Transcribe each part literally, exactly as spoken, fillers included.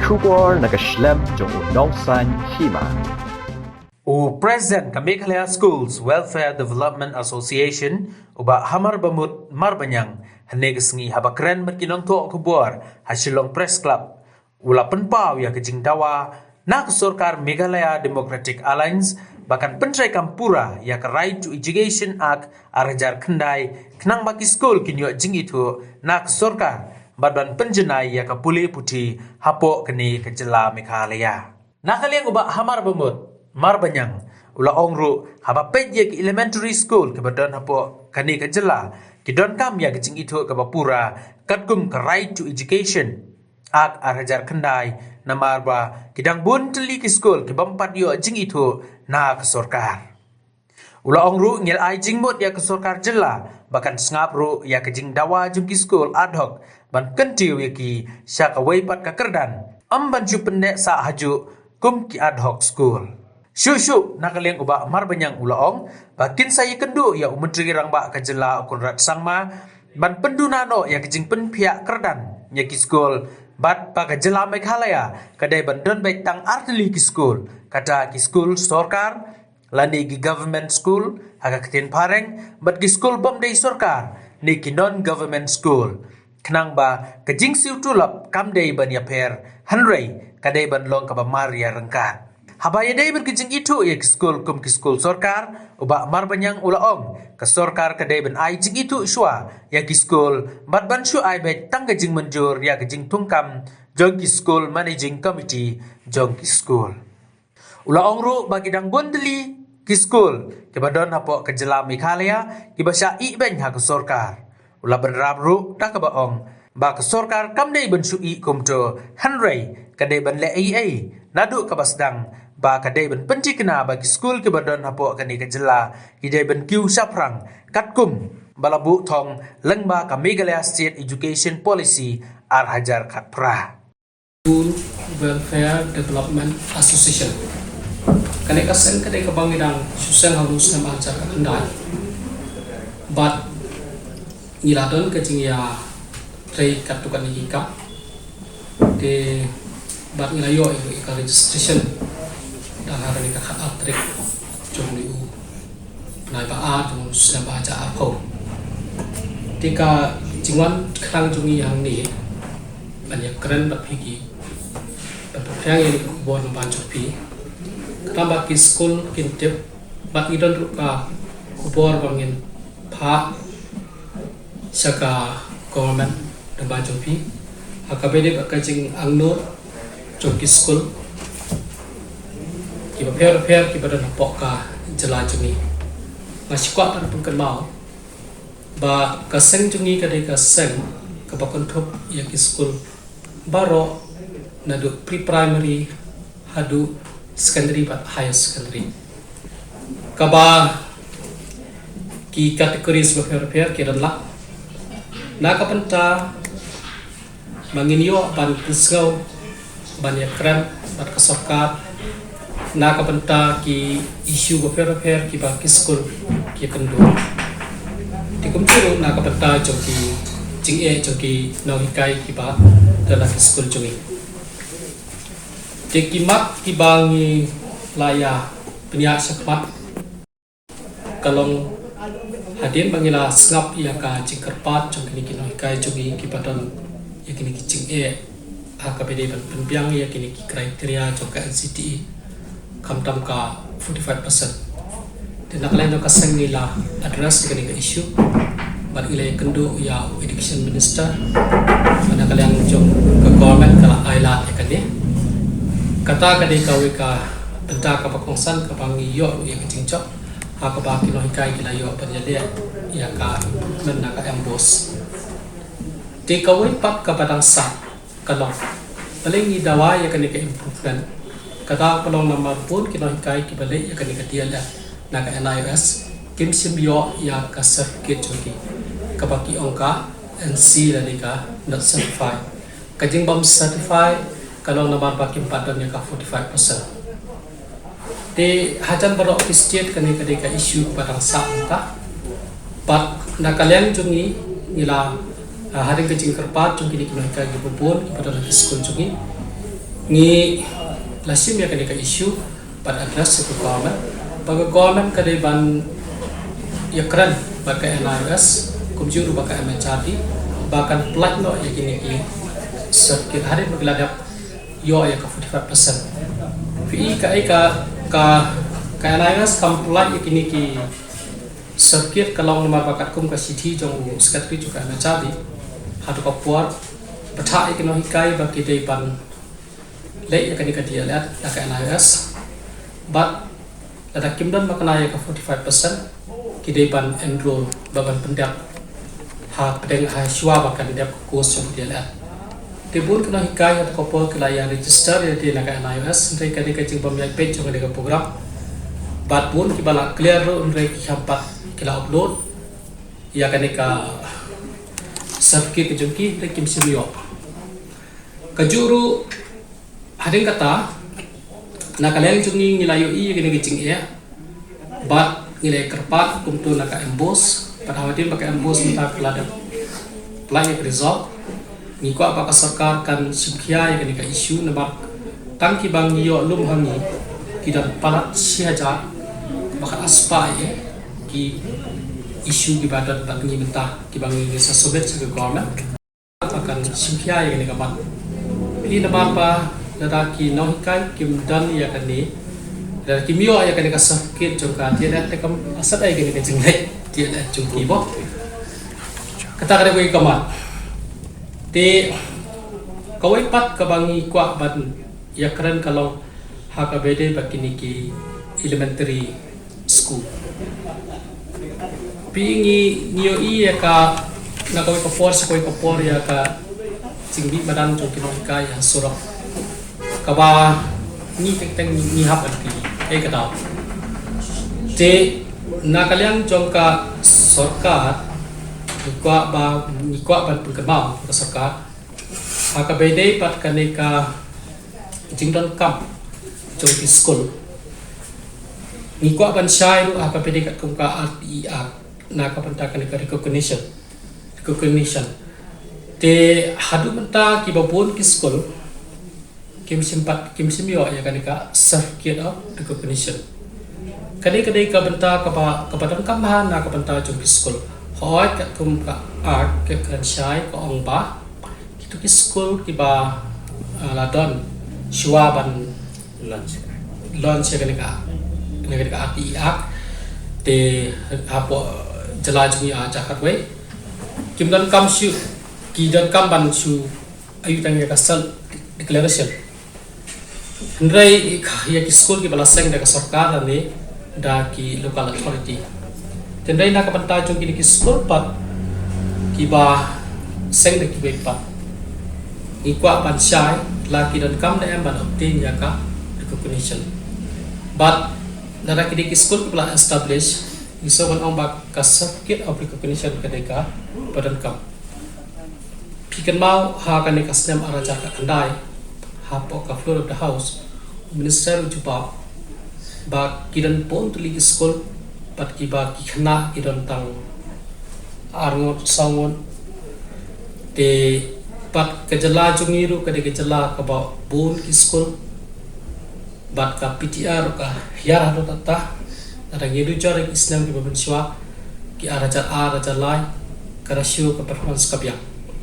Khubor na ka shlem jong u Nongsaiñ Hima. U President ka Meghalaya Schools Welfare Development Association, u Bah Hamar Bamut Marbaniang, hynne ka sngi haba kren bad ki nongthoh khubor ha Shillong Press Club, u la pynpaw ïa ka jingdawa na ka sorkar Meghalaya Democratic Alliance ba kan pyntreikam pura ïa ka Right to Education Act ar hajar khyndai, khnang ba ki skul kin ïoh jingithuh na ka sorkar bad ban pynjanai ïa ka pule puthi hapoh kane ka jylla Meghalaya. Na ka liang u Bah Hamar Bamut Marbaniang u la ong ruh, haba peit ïa ki elementary school kiba don hapoh kane ka jylla, ki donkam ïa ka jingithuh kaba pura katkum ka Right to Education Act ar hajar khyndai, namar ba ki dang bun tylli ki skul ki bym pat ïoh jingithuh na ka sorkar. U la ong ruh, ngi la ai jingmut ïa ka sorkar jylla ba kan sngap ruh ïa ka jingdawa jong ki skul ad hoc ban kyntiew ïa ki sha kawei pat ka kyrdan, ym ban shu pynneh sah hajuh kum ki ad hoc school. Shuh shuh, na ka liang u Bah Marbaniang u la ong ba kin sa ïakynduh ïa u Myntri Rangbah ka jylla u Conrad Sangma ban pynduna noh ïa ka jingpynphiah kyrdan ïa ki skul, bad ba ka jylla Meghalaya ka dei ban don beit tang ar tylli ki skul, kata ki skul sorkar lane ki government school ha ka ktien phareng, bad ki skul bym dei sorkar ne ki non-government school, khnang ba ka jingsiew tulop kam dei ban ïapher, hynrei ka dei ban long kaba mar ïaryngkat. Haba ïadei bad ka jingithuh ïa ki skul kum ki skul sorkar, u Bah Marbaniang u la ong, ka sorkar ka dei ban ai jingithuh shuwa ïa ki skul bad ban shu ai beit tang ka jingmynjur ïa ka jingthungkam jong ki skul managing committee jong ki skul. U la ong ruh ba ki dang bun tylli ki skul kiba don hapoh ka jylla Meghalaya kiba shah ïehnoh ha ka sorkar. U la bynrap ruh da kaba ong ba ka sorkar kam dei ban shu ïeh kumto, hynrei ka dei ban leh ei ei naduh kaba sdang, ba ka dei ban pynthikna ba ki skul kiba don hapoh kane ka jylla ki dei ban kiew shaphrang katkum ba la buh thong lyngba ka Meghalaya State Education Policy ar hajar khatphra. School Welfare Development Association. Kane ka seng ka dei kaba ngi dang shu seng ha u snem ar hajar khatkhyndai. Bad ngi la don ka jingïatrei katto katne ki kam. Te bad ngi la ïoh ïa ka registration da ha kane ka khatar tarik jong une u bnai ba ar jong u snem ba hajar arphew. Te ka jingwan khnang jong ngi hangne ban ïakren bad phi ki, ban pynphriang ïa kane ka khubor na ban jong phi. Khnang ba ki skul kin tip bad ngi don ruh ka khubor ba ngin phah sha ka government na ban jong phi ha kaba ïadei bad ka jingangnud jong ki skul kiba pher pher kiba don hapoh ka jylla jong ngi. Nga sngewkwah ban pynkynmaw ba ka seng jong ngi ka dei ka seng kaba kynthup ïa ki skul baroh, naduh pre-primary haduh secondary bad higher secondary, kaba ki categories bapher bapher ki don lang. Na ka bynta ba ngin ïoh ban pynsngew, ban ïakren bad ka sorkar na ka bynta ki issue bapher bapher kiba ki skul ki kynduh. Te kumjuh ruh na ka bynta jong ki jingeh jong ki nonghikai kiba don ha ki skul jong ngi. Te ki mat kiba ngi la ïa pynïaid shakhmat ka long hadien ba ngi la sngap ïa ka jingkyrpad jong kine ki nonghikai jong ngi kiba don ïa kine ki jingeh ha kaba ïadei ban pynbiang ïa kine ki criteria jong ka N C T E, khamtam ka forty-five percent. Te na ka liang jong ka seng ngi la address ïa kane ka issue bad ngi la ïakynduh ïa u education minister, bad na ka liang jong ka government ka la ai lad ïa kane. Kata ka dei kawei ka bynta kaba kongsan kaba ngi ïoh ïa ka jingjop ha kaba ki nonghikai ki la ïoh ban ïaleh ïa ka improvement na ka MBOSE. Te kawei pat kaba dang sah ka long, balei ngi dawa ïa kane ka improvement? Ka daw ka long namar bun ki nonghikai kiba leh ïa kane ka D L Ed na ka N I O S kim shym ïoh ïa ka certificate jong ki, kaba ki ong ka N C lane ka not certified. Ka jingbym certify ka long namar ba kim pat don ïa ka forty-five percent. Te hajan baroh ki state kane ka dei ka issue kaba dang sah mynta. Bad na ka liang jong ngi, ngi la, ah, hadien ka jingkyrpad jong kine ki nonghikai kiba bun kiba don ha ki skul jong ngi, Ngi la shim ïa kane ka issue bad address ïa ka government, ba ka government ka dei ban ïakren bad ka N I O S kumjuh ruh bad ka M H R D ba kan pynlait noh ïa kine ki certificate hadien ba ki la dep ïoh ïa ka forty-five percent. Phi i kaei ka, ka, ka N I O S kam pynlait ïa kine ki certificate ka long namar ba katkum ka shithi jong u secretary jong ka M H R D ha tu ka por, pynthah ïa ki nonghikai ba ki dei ban leh ïa kane ka D L Ed da ka N I O S. Bad lada kim don makna ïa ka forty-five percent, ki dei ban enroll ba ban pyndep ha pdeng ha shuwa ba kan dep ka course jong D L Ed. Te bun ki nonghikai ha tu ka por ki la ïa register ïa lade na ka N I O S, hynrei kane ka jingbym ïaid peit jong kane ka program. Bad bun kiba la clear ruh hynrei ki kham pat ki la upload ïa kane ka certificate ka jong ki, hynrei kim shym ïoh. Kajuh ruh hadien kata, na ka liang jong ngi ngi la ïohi ïa kane ka jingeh bad ngi la kyrpad kumto na ka MBOSE, bad hadien ba ka MBOSE mynta ka la dep pynlait ïa ka result. Ngi kwah ba ka sorkar kan shim khia ïa kane ka issue namar tang kiba ngi ïoh lum ha ngi ki don palat shi hajar ba kan aspah ïa ki issue kiba don bad ngi mynta kiba ngi sa submit sha ka government. Ba kan shim khia ïa kane ka mat. Phi namar ba lada ki nonghikai kim don ïa kane, lada kim ïoh ïa kane ka certificate jong ka D L Ed te kam asat ai kane ka jingleh D L Ed jong ki, mo. Kata ka dei kawei ka mat. Te kawei pat kaba ngi kwah ban ïakren ka long ha kaba ïadei bad kine ki elementary school. Phi, ngi, ngi ïohi ïa ka, na kawei ka por sha kawei ka por ïa ka jingmih madan jong ki nonghikai ha surok, kaba ngi teng teng ngi hap ban plie ïa ka daw. Te na ka liang jong ka sorkar, ngi kwah ba, ngi kwah ban pynkynmaw ka sorkar ha kaba ïadei bad kane ka jingdonkam jong ki skul. Ngi kwah ban shai ruh ha kaba ïadei katkum ka R T E Act na ka bynta kane ka recognition. Recognition. Te haduh mynta kiba bun ki skul kim shym pat, kim shym ïoh ïa kane ka certificate of recognition. Kane ka dei ka bynta kaba, kaba donkam bha na ka bynta jong ki skul. Hooid katkum ka Act ka kren shai ka ong ba kito ki skul kiba, ah, la don shuwa ban launch, launch ïa kane ka, ïa kane ka R T E Act, te hapoh jylla jong ngi, ah, jaka kawei kim donkam shuh, ki donkam ban shu ïoh tang ïa ka self declaration. Hynrei ïa ki skul kiba la seng da ka sorkar lane da ki local authority. Te hynrei na ka bynta jong kine ki skul pat kiba seng da kiwei pat, ngi kwah ban shai la ki donkam ne em ban obtain ïa ka recognition. Bad lada kine ki skul kiba la establish, ngi sngewbha ban ong ba ka certificate of recognition ka dei kaba donkam. Phi kynmaw ha kane ka snem ar hajar khatkhyndai, hapoh ka floor of the house, u minister u jubab ba ki don bun tylli ki skul, bad kiba ki khynnah ki don tang ar ngut, saw ngut. Te bad ka jylla jong ngi ruh ka dei ka jylla kaba bun ki skul. Bad ka P T R ka hiar haduh katta. Lada ngi ïa nujor ïa ki snem kiba mynshuwa, ki ar hajar ar, ar hajar lai, ka ratio ka performance ka biang.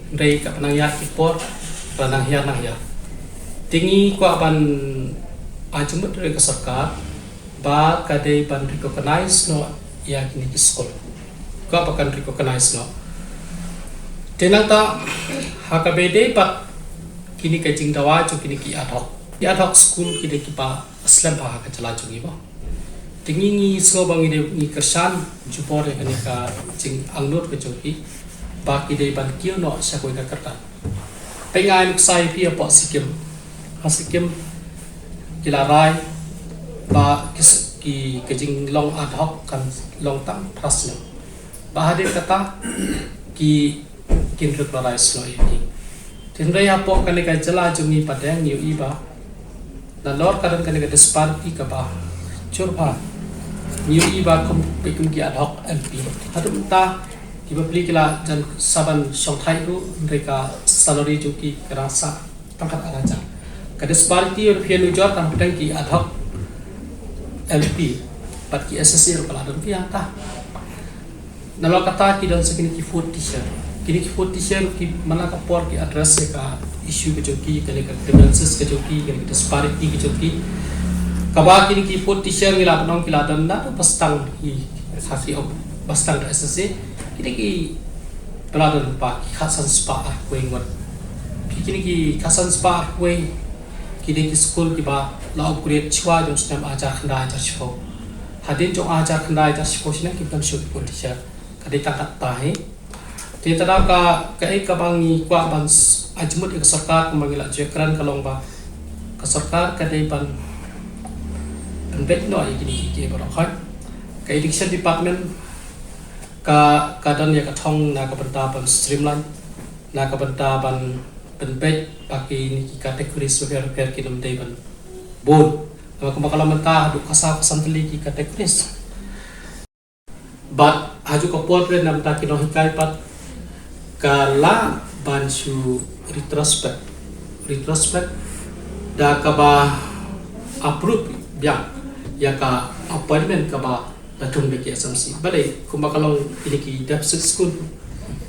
Hynrei ka nang ïaid ki por, ka nang hiar nang hiar. Te ngi kwah ban ai jingmut ruh ïa ka sorkar ba ka dei ban recognize noh ïa kine ki skul. Kwah ba kan recognize noh. Te nangta ha kaba ïadei bad kine ka jingdawa jong kine ki ad hoc. Ki ad hoc school ki dei kiba slem bha ha ka jylla jong ngi, mo. Te ngi, ngi sngew ba ngi dei, ngi kyrshan jubor ïa kane ka jingangnud ka jong ki ba ki dei ban kiew noh sha kawei ka kyrdan. Peit, nga ai nuksa ïa phi hapoh Sikkim. Ha Sikkim ki la rai ba ki s-, ki, ka jinglong ad hoc kan long tang phra snem. Ba hadien kata ki, kin regularise noh ïa ki. Te hynrei hapoh kane ka jylla jong ngi pat, ngi ïohi ba nalor ka don kane ka disparity kaba jur bha. Ngi ïohi ba kum, peit kum ki ad hoc M P, haduh mynta ki bapli ki la jan sa ban shongthait ruh, hynrei ka salary jong ki ka dang sah tang khatar hajar. Ka disparity ruh phi ïa nujor tang pdeng ki ad hoc M P bad ki S S A ruh ka la don phi ïa ta. Nalor kata ki don sa kine ki fourth teacher. Kine ki fourth teacher ki man la ka por ki address ïa ka issue ka jong ki, kane ka grievances ka jong ki, kane ka disparity ka jong ki. Kaba kine ki fourth teacher ngi la pynong ki la don na ba stang hi ha ki op ba stang da S S A. Kine ki ba la don ba ki khatsan spah arphew wei ngut. Ki kine ki khatsan spah arphew wei ki dei ki skul kiba la upgrade shuwa jong snem arhajar khyndai arhajar shiphew. Hadien jong arhajar khyndai arhajar shiphew snem ki bym shu upgrade shuh. Ka dei tang katta hi. Te te da ka kaei kaba ngi kwah ban s- ai jingmut ïa ka sorkar kumba ngi la ju kren ka long ba ka sorkar ka dei ban pynbeit noh ïa kine ki kiei baroh khoit. Ka education department ka ka don ïa ka thong na ka bynta ban streamline, na ka bynta ban pynbeit ba kine ki categories bapher bapher kin ym dei ban bun. Namar kumba ka long mynta haduh khatsaw khatsan tylli ki categories. Bad ha ju ka por kren na bynta ki nonghikai pat ka lah ban shu retrospect, retrospect da kaba approve biang ïa ka appointment kaba la thung da ki S M C. Balei? Kumba ka long kine ki deficit school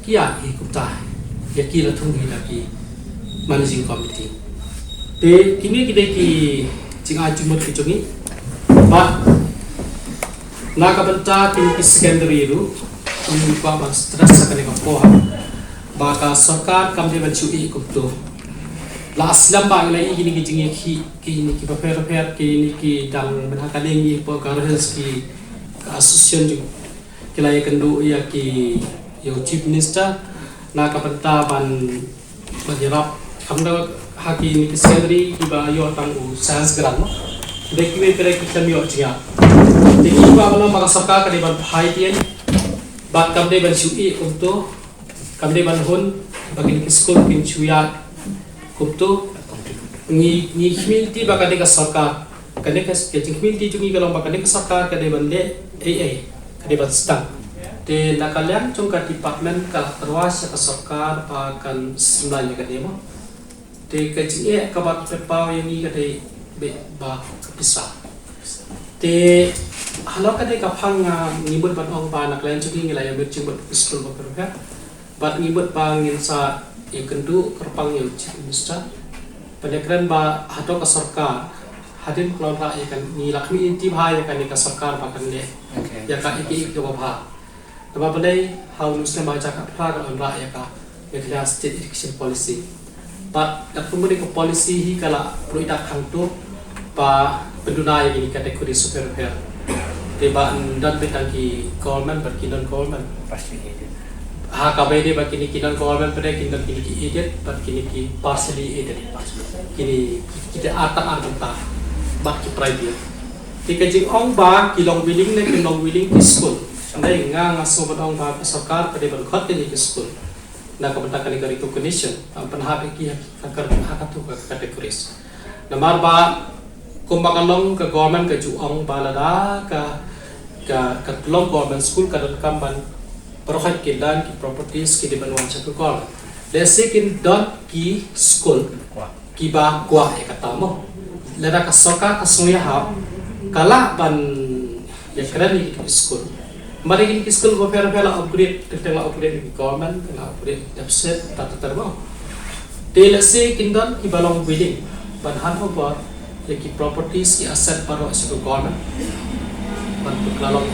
ki ïa hi kumta ïa ki la thung hi da ki managing committee. Te kine ki dei ki jingai jingmut ki jong ngi. Bad na ka bynta kine ki secondary ruh ngi kwah ban stress ha kane ka por ba ka sorkar kam dei ban shu ïeh kumto. La slem ba ngi la ïeh kine ki jingïakhih kine ki bapher bapher kine ki dang mynta ka dei ngi hapoh Garo Hills ki ka association jong ki la ïakynduh ïa ki ïa u Chief Minister na ka bynta ban ban ïarap. Khamtam ha kine ki secondary kiba ïoh tang u science grant mo. Dei kiwei pat ki khlem ïoh jingïap. Te ki kwah ban ong ba ka sorkar ka dei ban phai ïa ki bad kam dei ban shu ïeh kumto. Kam dei ban hun ba kine ki skul kin shu ïaid kumto. Ngi ngi khmih lynti ba ka dei ka sorkar. Kane ka ka jingkhmih lynti jong ngi ka long ba kane ka sorkar ka dei ban leh ei ei, ka dei ban sdang. Te na ka liang jong ka department ka la tyrwa sha ka sorkar ba kan streamline ïa kane mo. Te ka jingeh kaba pynpaw ïa ngi ka dei beit ba ka pisa. Te halor kane ka phang, ah, ngi mut ban ong ba na ka liang jong ngi ngi la ïa mut jingmut physical worker. Bad ngi mut ba ngin sa ïakynduh kyrpang ïa u Chief Minister ban ïakren ba hato ka sorkar hadien ka long rah ïa kane, ngi la khmih lynti bha ïa kane ka sorkar ba kan leh ïa ka ïa ka ïa ka ba bha. Namar balei? Ha u snem ba ha ka phra ka long rah ïa ka Meghalaya State Education Policy. Bad da kumne ka policy hi ka la pyndonkam hangto ba pynduna ïa kine ki category bapher bapher. Te ba don beit tang ki government bad ki non government. Partially aided. Ha kaba ïadei bad kine ki non government pat kin don kine ki aided bad kine ki partially aided. Kine ki te ar tang ar bynta bad ki private. Te ka jingong ba ki long willing ne kim long willing ki skul. Hynrei nga nga sngew ban ong ba ka sorkar ka dei ban khot kine ki skul na ka bynta kane ka recognition, ban pynhap ïa ki ha ka, ha katu ka categories. Namar ba kumba ka long ka government ka ju ong ba lada ka, ka, ka long government school ka donkam ban baroh ki land ki properties ki dei ban wan sha ka government. Lehse kin don ki skul kiba kwah ïa kata mo. Lada ka sorkar ka sngew ïahap ka lah ban ïakren ïa kine ki skul. Namar kine ki skul bapher bapher la upgrade, teng teng la upgrade ïa ki government, la upgrade deficit, ta ta ter mo. Te lehse kin don kiba long willing ban hand over ïa ki properties, ki asset baroh sha ka government ban pynkylla long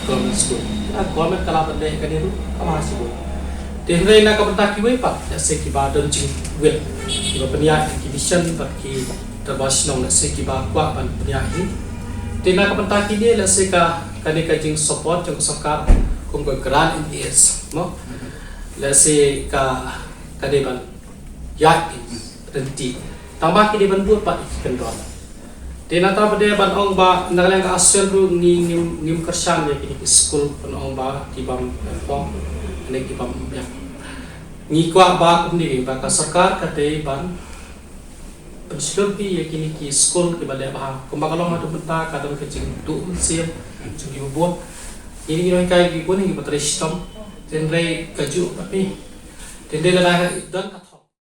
government school. Ka government ka lah ban leh kane ruh kaba ha shibun. Te hynrei na ka bynta kiwei pat, lehse kiba don jingwit, kiba pynïaid ïa ki mission bad ki dorbar shnong, lehse kiba kwah ban pynïaid hi. Te na ka bynta kine lehse ka, kane ka jingsupport jong ka sorkar kum ka grant in arrears mo. Lehse ka, ka dei ban ïaid ryntih. Tangba ki dei ban bud pat ïa ki kyndon. Te nangta pat dei ban ong ba na ka liang ka association ruh ngi ngim, ngim kyrshan ïa kine ki skul ban ong ba ki bym perform ne ki bym ïap. Ngi kwah ba kumne ba ka sorkar ka dei ban pynshlur bha ïa kine ki skul kiba leh bha. Kumba ka long haduh mynta ka don ka jingduh mynsiem jong kiba bun. Ngi ngi nonghikai kiba bun kiba trei shitom. Hynrei kajuh pat phi. Hynrei lada don ka